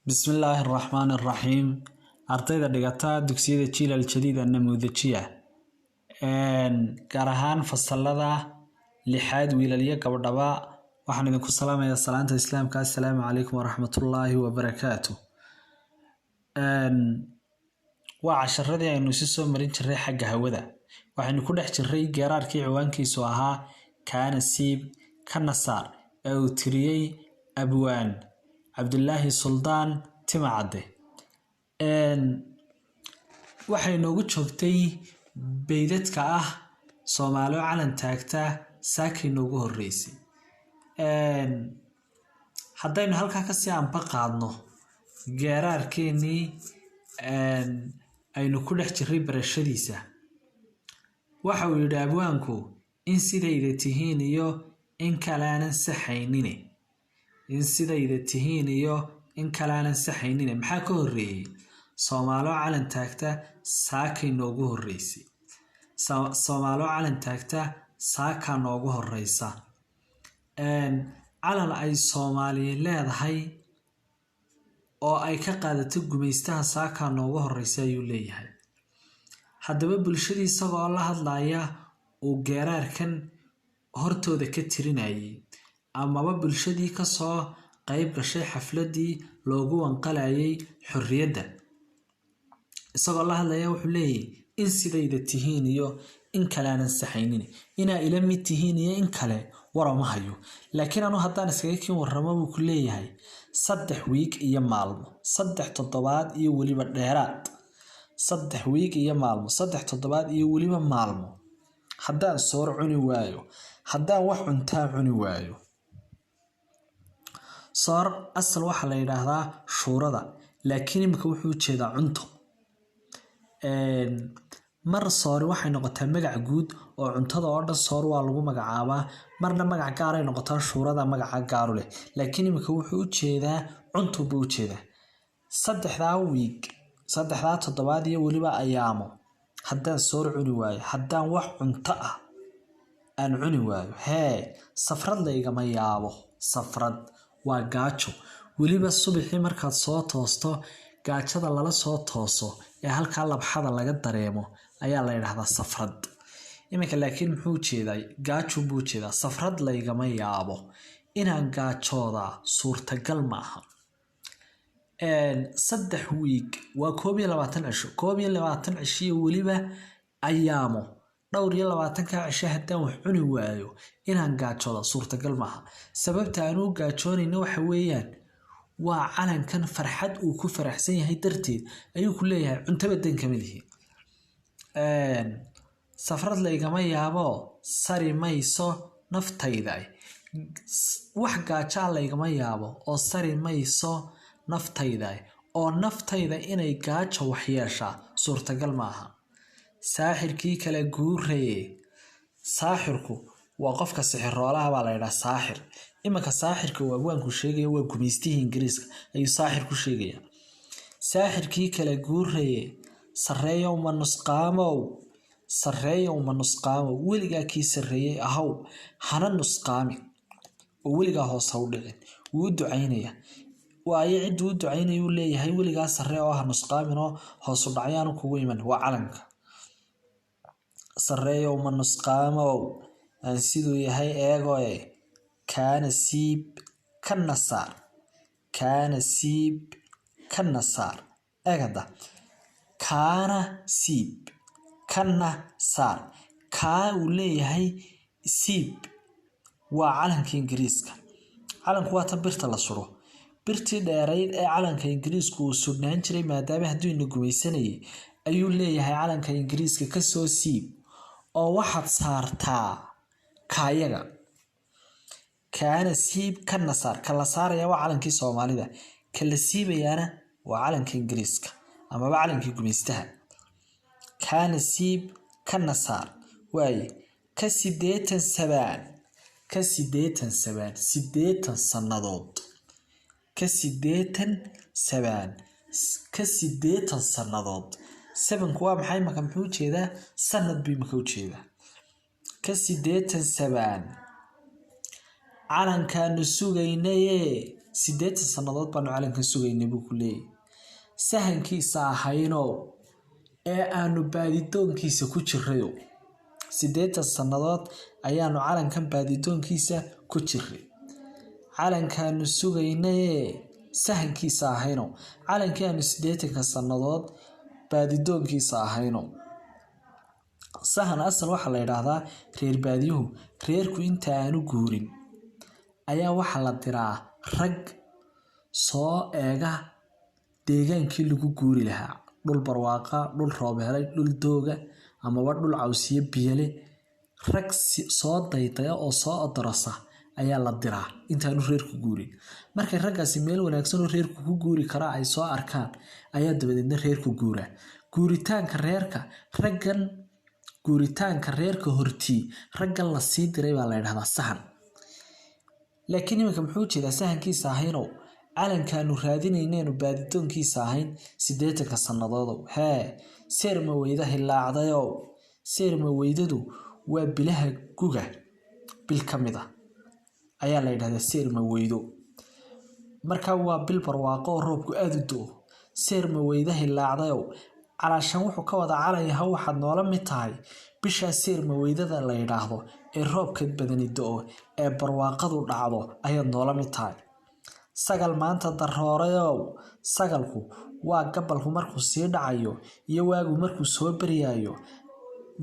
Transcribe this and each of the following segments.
Bismillaahi Raxmaani Raxiim. Ardayda dhigata dugsiyada Jiilal Jadiid Namuudajiya, gaar ahaan fasalada lixaad, wiilal iyo gabdhaba, waxaan idinku salaamayaa salaanta Islaamka: assalaamu calaykum waraxmatullaahi wabarakaatu. Waa casharadii aynu isu soo marin jiray xagga hawada. Waxaynu ku dhex jiray geeraarkii ciwaankiisu ahaa "Kaana Siib Kana Saar" ee uu tiriyey Abwaan Cabdilaahi Suldaan Timacadde. Waxay noogu joogtay beydadka ah "Soomaalo calan taagta saakay noogu horreysay". Haddaynu halkaa kasii anba qaadno geeraarkeenii aynu ku dhex jiray barashadiisa, waxa uu yidhi abwaanku: "In sidayda tihiin iyo in kalaanan saxaynine, in sidayda tihiin iyo in kalaanan saxaynine." Maxaa ka horreeyey? "Soomaalo calan taagta saakay noogu horreysay." Soomaalo calan taagta saakaa noogu horeysa. Calan ay Soomaaliya leedahay oo ay ka qaadato gumaystaha saakaa noogu horeysa, ayuu leeyahay. Haddaba bulshadii isagoo la hadlaya uu geeraarkan hortooda ka tirinayay, amaba bulshadii kasoo qeyb gashay xafladii loogu wanqalayay xorriyadda isagoo la hadlaya, wuxuu leeyahay: "In sidayda tihiin iyo in kale aanan saxaynin, inaa ila mid tihiin iyo in kale warama hayo, laakiin anu haddaan iskaga kiin warramo," buu ku leeyahay, "3 wiig iyo maalmo, 3 toddobaad iyo weliba dheeraad, 3 wiig iyo maalmo, 3 toddobaad iyo weliba maalmo, haddaan soor cuni waayo, haddaan wax cuntaa cuni waayo." Soor asal waxaa la yidhaahdaa shuurada, laakiin imika wuxuu ujeedaa cunto. Mar soori waxay noqotaa magac guud oo cuntada oo dhan soor waa lagu magacaabaa, marna magac gaaray noqotaa, shuurada magaca gaaru leh, laakiin imika wuxuu ujeedaa cunto buu ujeedaa. Saddexdaa wiig, saddexdaa toddobaad iyo weliba ayaamo haddaan soor cuni waayo, haddaan wax cunto ah aan cuni waayo, hee, safrad laygama yaabo. Safrad waa gaajo, weliba subaxii markaad soo toosto gaajada lala soo tooso ee halkaa labxada laga dareemo ayaa la yidhahdaa safrad. Iminka laakiin muxuu ujeedaa? Gaajo buu ujeedaa. Safrad laygama yaabo, inaan gaajoodaa suurtagal ma aha. 3 wiig waa 21 cisho, 21 cisho iyo weliba ayaamo, dhowr iyo labaatanka cisho haddaan wax cuni waayo, inaan gaajooda suurtagal maaha. Sababta aan u gaajoonayna waxa weeyaan waa calankan farxad uu ku faraxsan yahay darteed ayuu ku leeyahay cuntaba dan kama lihi. "Safrad laygama yaabo, sari mayso naftayda." Wax gaajaa laygama yaabo oo sari mayso naftayda, oo naftayda inay gaajo waxyeeshaa suurtagal maaha. "Saaxirkii kala guuraye." Saaxirku waa qofka sixiroolaha baa la yidhaha saaxir. Iminka saaxirka uu abwaanku sheegaya waa gumaystihii Ingiriiska ayuu saaxir ku sheegaya. "Saaxirkii kala guuraye, sarreeyow ma nusqaamow, sarreeyow ma nusqaamow." Weligaa kii sarreeyey ahaw, hana nusqaami oo weligaa hoos ha u dhicin. Wuu u ducaynaya, waayo cidduu u ducaynayuu leeyahay weligaa sarre oo ha nusqaamin oo hoosu dhacyaanu kugu iman waa calanka. "Sarreeyow ma nusqaamow, aan siduu yahay eegoe, kaana siib kana saar, kaana siib kana saar." Eeg hadda: kaana siib kana saar. Kaa uu leeyahay siib waa calanka Ingiriiska. Calanku waa tan birta la suro, birtii dheerayd ee calanka Ingiriisku uu surnaan jiray, maadaama hadduu ina gumaysanayay, ayuu leeyahay calanka Ingiriiska kasoo siib oo waxaad saartaa kaayaga. Kaana siib kana saar, ka la saaraya waa calankii Soomaalida, ka la siibayaana waa calanka Ingiriiska amaba calankii gumaystaha. Kaana siib kana saar waaye. "Ka 80 sabaan, ka 80 sabaan," 80 sannadood, ka 80 sabaan, ka 80 sannadood. Sevenku waa maxay? Maka muxuu ujeedaa? Sanad buu imaka ujeedaa. "Ka 80 sabaan calankaanu sugaynaye." 80 sannadood baanu calankan sugaynay buu ku leeyahy. Sahankiisa ahaynow ee aanu baadidoonkiisa ku jirayow. 80 sannadood ayaanu calankan baadidoonkiisa ku jiray. Calankaanu sugaynayee sahankiisa ahaynow. Calankii aanu 80ka sannadood baadidoonkiisa ahaynow. Sahan asal waxaa la yidhaahdaa reer baadiyuhu reerku inta aanu guurin ayaa waxaa la diraa rag soo eega deegaankii lagu guuri lahaa. Dhul barwaaqa, dhul roob helay, dhul dooga amaba dhul cawsiye biyale. Rag soo daydaya oo soo odorosa ayaa la diraa intaanu reerku guurin. Markay raggaasi meel wanaagsan oo reerku ku guuri karaa ay soo arkaan ayaa dabadeedna reerku guuraa. Guuritaanka reerka raggan, guuritaanka reerka hortii raggan la sii diray baa la yidhahdaa sahan. Laakiin iminka muxuu jeedaa sahankiisa ahaynow? Calankaanu raadinaynaynu baadidoonkiisa ahayn 80ka sannadoodow. Hee, seerma weyda hilaacdayow. Seerma weydadu waa bilaha guga bil ka mid ah ayaa la yidhahdaa seerma weydo. Marka waa bil barwaaqo oo roobku aada u do-o. Seerma weyda hilaacdayow. Calaashan wuxuu ka wadaa calan yahow waxaad noola mid tahay bishaa seerma weydada la yidhaahdo ee roobka badani do-o ee barwaaqadu dhacdo ayaad noola mid tahay. Sagal maanta daroorayow. Sagalku waa gabalku markuu sii dhacayo iyo waagu markuu soo baryayo.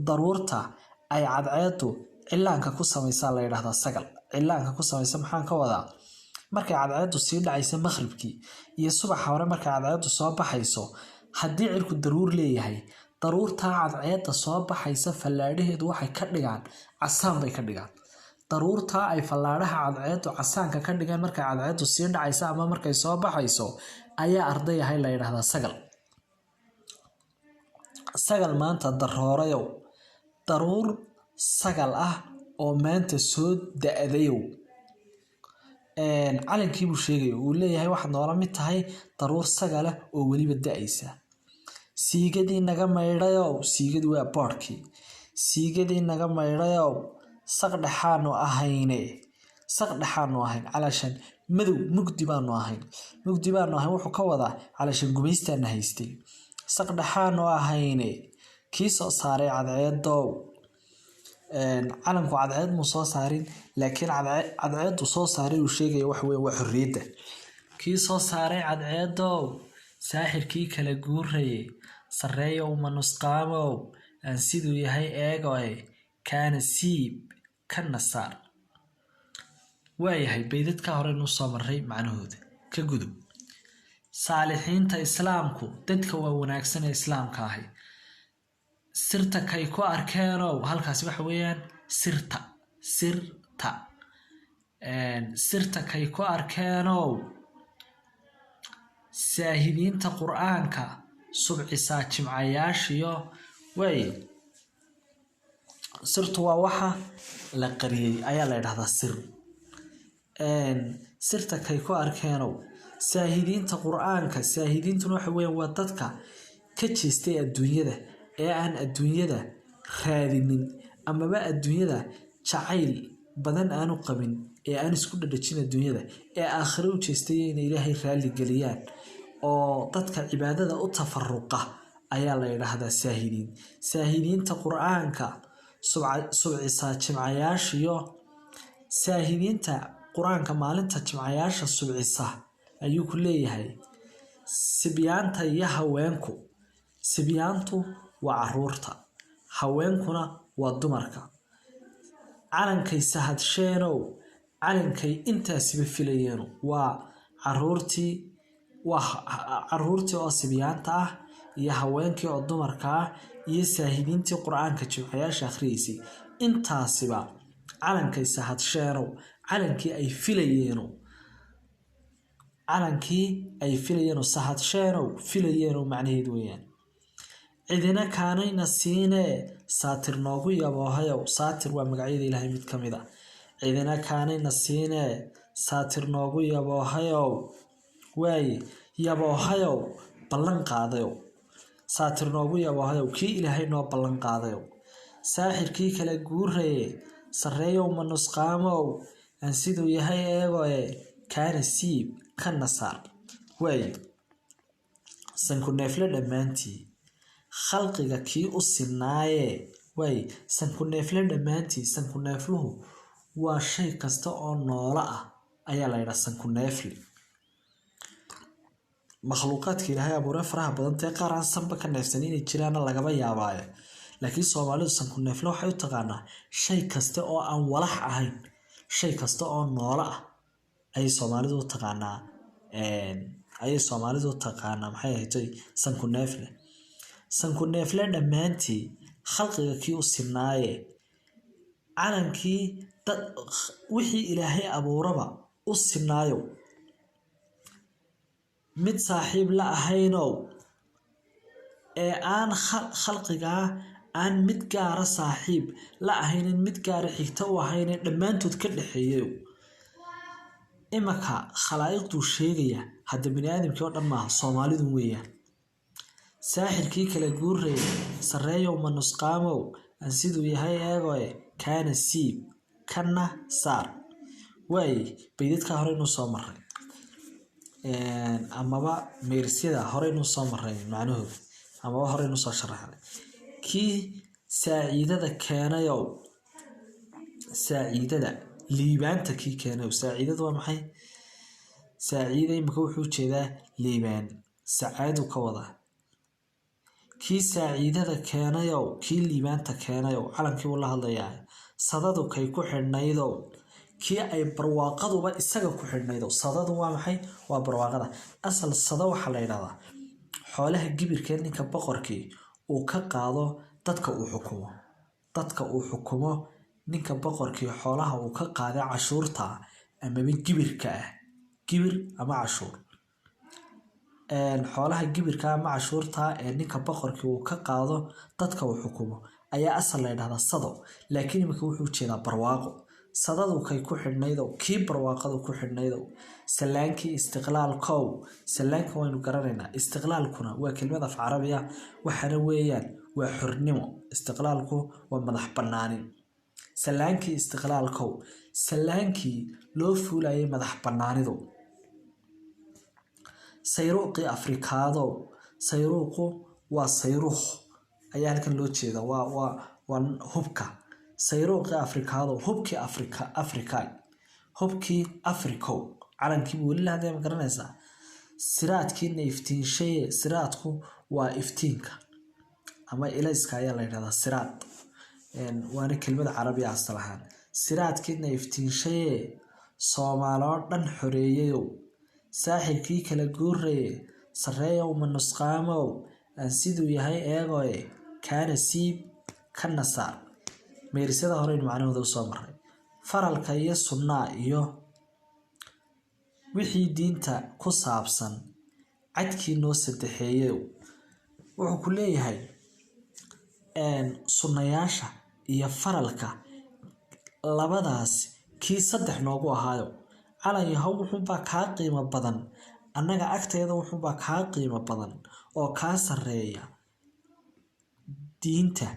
Daruurta ay cadceedu cillaanka ku samaysaa la yidhaahdaa sagal. Cillaanka ku samaysa maxaan ka wadaa? Markay cadceedu sii dhacaysa maqribkii iyo subaxa hore markay cadceedu soo baxayso, haddii cirku daruur leeyahay, daruurtaa cadceedda soo baxaysa fallaadhaheedu waxay ka dhigaan casaan bay ka dhigaan. Daruurtaa ay fallaadhaha cadceedu casaanka ka dhigaan markay cadceedu sii dhacaysa ama markay soo baxayso ayaa arday ahay la yidhaahdaa sagal. Sagal maanta daroorayow. Daruur sagal ah oo maanta soo da'dayow. Calankii buu sheegaya uu leeyahay waxaad noola mid tahay daruur sagala oo weliba da'aysa. Siigadii naga maydhayow. Siigadii waa boodhkii. Siigadii naga maydhayow. Saq dhexaanu ahayne. Saq dhexaanu ahayn. Calaashan madow mugdi baanu ahayn. Mugdi baanu ahayn wuxuu ka wadaa calaashan gumaystaana haystay. Saq dhexaanu ahayne. Kii soo saaray cadceedow. Calanku cadceed muu soo saarin, laakiin cadceedu soo saaray uu sheegaya waxa weeye waa xorriyadda. Kii soo saaray cadceedow. Saaxirkii kala guurayay. Sarreeyow ma nusqaamow. Aan siduu yahay eegoe. Kaana siib kana saar. Waayahay baydadka hore nuu soo marray macnahooda. Ka gudub. Saalixiinta islaamku dadka waa wanaagsan ee islaamka ahi. Sirta kay ku arkeenow. Halkaasi waxa weeyaan sirta. Sirta. Sirta kay ku arkeenow. Saahidiinta Qur'aanka subcisaa jimcayaashiyo. Waaye sirtu waa waxa la qariyay ayaa la yidhahdaa sir. Sirta kay ku arkeenow. Saahidiinta Qur'aanka, saahidiintuna waxa weeyaan waa dadka ka jeestay adduunyada ee aan adduunyada raadinin amaba adduunyada jacayl badan aanu qabin ee aan isku dhadhajin adduunyada ee aakhiro u jeestay inay Ilaahay raali geliyaan oo dadka cibaadada u tafaruqa ayaa la yidhaahdaa saahidiin. Saahidiinta Qur'aanka subcisaa jimcayaashiyo. Saahidiinta Qur'aanka maalinta jimcayaasha subcisa ayuu ku leeyahay. Sibyaanta iyo haweenku. Sibyaantu waa caruurta, haweenkuna waa dumarka. Calankay sahadsheenow. Calankay intaasiba filayeeno. Waa caruurtii, waa caruurtii oo sibyaanta ah iyo haweenkii oo dumarka ah iyo saahidiintii Qur'aanka jimcayaasha akhriyeysay. Intaasiba calankay sahadsheenow. Calankii ay filayeeno. Calankii ay filayeeno sahadsheenow filayeeno macnaheedu weeyaan. Cidina kaanayna siinee saatir noogu yaboohayow. Saatir waa magacyada Ilaahay mid ka mid ah. Cidina kaanayna siinee saatir noogu yaboohayow. Waaye yaboohayow ballan qaadayow. Saatir noogu yaboohayow kii Ilaahay noo ballan qaadayow. Saaxirkii kala guuraye. Sarreeyow ma nusqaamow. Aan siduu yahay eegoe. Kaana siib kana saar. Waayo, sanku neefle dhammaantii khalqiga kii u sinaaye. Waaye, sanku neefle dhammaantii, sanku neefluhu waa shay kasta oo noolo ah ayaa la yidhaha sanku neefle. Makhluuqaadka Ilaahay abuure faraha badan tee qaar aan sanba ka neefsan inay jiraana lagaba yaabaaye, laakiin Soomaalidu sanku neefle waxay u taqaanaa shay kasta oo aan walax ahayn, shay kasta oo noolo ah ayay Soomaalidu u taqaanaa, ayay Soomaalidu u taqaanaa maxay ahayd sanku neefle. Sanku neefle dhammaantii khalqiga kii u sinaaye, calankii dad wixii Ilaahay abuuraba u sinaayo, mid saaxiib la ahaynow, ee aan khalqigaa aan mid gaara saaxiib la ahaynin, mid gaara xigta u ahayne, dhammaantood ka dhexeeyayo. Imaka khalaa'iqduu sheegaya hadda bini aadamkii oo dhan maaha, Soomaalidu weeyaan. Saaxirkii kala guureye sarreeyow ma nusqaamow, aan siduu yahay eegoe, kaana siib kana saar. Waaye, baydadkaa horeynuu soo maray amaba meerisyada horeynuu soo maray macnahooda, amaba horeynuu soo sharaxnay. Kii saaciidada keenayow, saaciidada liibaanta kii keenayow. Saaciidada waa maxay? Saaciida imika wuxuu jeedaa liibaan, sacaadu ka wadaa. Kii saaciidada keenayow, kii liibaanta keenayow, calankii uu la hadlayaa. Sadadu kay ku xidhnaydow, kii ay barwaaqaduba isaga ku xidhnaydow. Sadadu waa maxay? Waa barwaaqada. Asal sada waxaa la yidhahdaa xoolaha gibirkee ninka boqorkii uu ka qaado dadka uu xukumo. Dadka uu xukumo ninka boqorkii xoolaha uu ka qaaday cashuurta amaba gibirka ah, gibir ama cashuur, xoolaha gibirka ama cashuurta ee ninka boqorkii uu ka qaado dadka uu xukumo ayaa asal la yidhahdaa sado. Laakiin imika wuxuu jeedaa barwaaqo. Sadadu kay ku xidhnaydow, kii barwaaqadu ku xidhnaydow, salaankii istiqlaalkow. Salaanka waynu garanaynaa, istiqlaalkuna waa kelmad af carabi ah, waxaana weeyaan waa xornimo. Istiqlaalku waa madax bannaanin. Salaankii istiqlaalkow, salaankii loo fuulayay madax bannaanidu. Sayruuqii Afrikaadow. Sayruuqu waa sayruukh ayaa halkan loo jeeda, waa hubka. Sayruuqii Afrikaadow, hubkii Afrika, Afrikaay, hubkii Afrikow. Calankii buu weli la hadlaya, ma garanaysaa? Siraadkiina iftiinshaye. Siraadku waa iftiinka ama ilayska ayaa la yidhahdaa siraad, waana kelmad carabi ah asal ahaan. Siraadkiina iftiinshaye Soomaaloo dhan xoreeyayow, saaxirkii kala guuraye sarreeyow ma nusqaamow, aan siduu yahay eegoe, kaana siib kana saar. Meerisyada horeynu macnahooda usoo maray. Faralka iyo sunnaa iyo wixii diinta ku saabsan cadkii noo saddexeeyayow. Wuxuu ku leeyahay sunnayaasha iyo faralka labadaas kii saddex noogu ahaayo. Calan yahow, wuxuunbaa kaa qiimo badan annaga agteeda, wuxuunbaa kaa qiimo badan oo kaa sarreeya diinta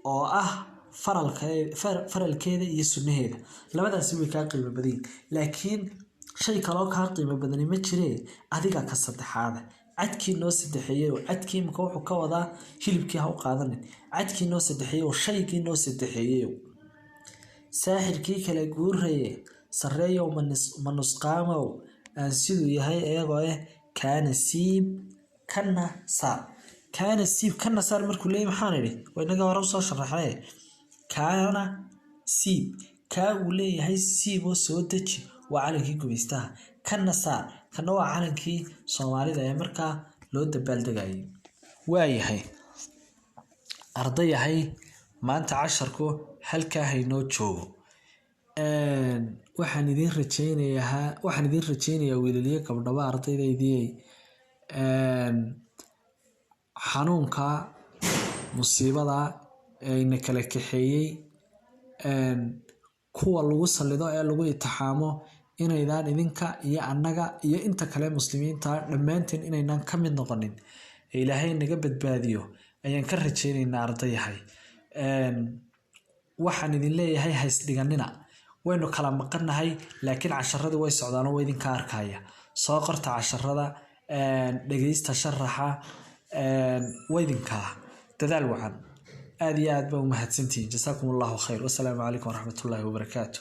oo ah faralkeeda iyo sunnaheeda. Labadaasi way kaa qiimo badan yihin, laakiin shay kaloo kaa qiimo badani ma jiree, adiga ka saddexaada. Cadkii noo saddexeeyey, cadkii imika wuxuu ka wadaa hilibkii, ha u qaadanin. Cadkii noo saddexeeyey, shaygii noo saddexeeyeyow. Saaxirkii kala guuraye sarreeyow ma nusqaamow, aan siduu yahay eegoo eh, kaana siib kana saar. Kaana siib kana saar markuu leeyahy maxaan idhi? Waa inaga hore usoo sharaxnay. Kaana siib, kaa uu leeyahay siib oo soo deji waa calankii gumaystaha. Kana saar, kana waa calankii Soomaalida ee markaa loo dabaaldegayay. Waayahay ardayahay, maanta casharku halkaa haynoo joogo. Waxaan idiin rajeynayaa, waxaan idiin rajeynayaa wiilaliyo gabdhaba ardaydaydii, xanuunka musiibada ee ina kala kaxeeyey kuwa lagu salido ee lagu itixaamo inaydaan idinka iyo annaga iyo inta kale muslimiinta dhammaanteen inaynaan ka mid noqonin ee Ilaahay naga badbaadiyo ayaan ka rajeynaynaa ardayahay. Waxaan idin leeyahay haysdhiganina. Waynu kala maqannahay, laakiin casharadu way socdaan oo waa idinka arkaya. Soo qorta casharada, dhegeysta sharaxa, waa idinkaa. Dadaal wacan. Aad iyo aad baa u mahadsantihiin. Jasaakum Allahu khayr. Wasalaamu calaykum waraxmatullaahi wabarakaatu.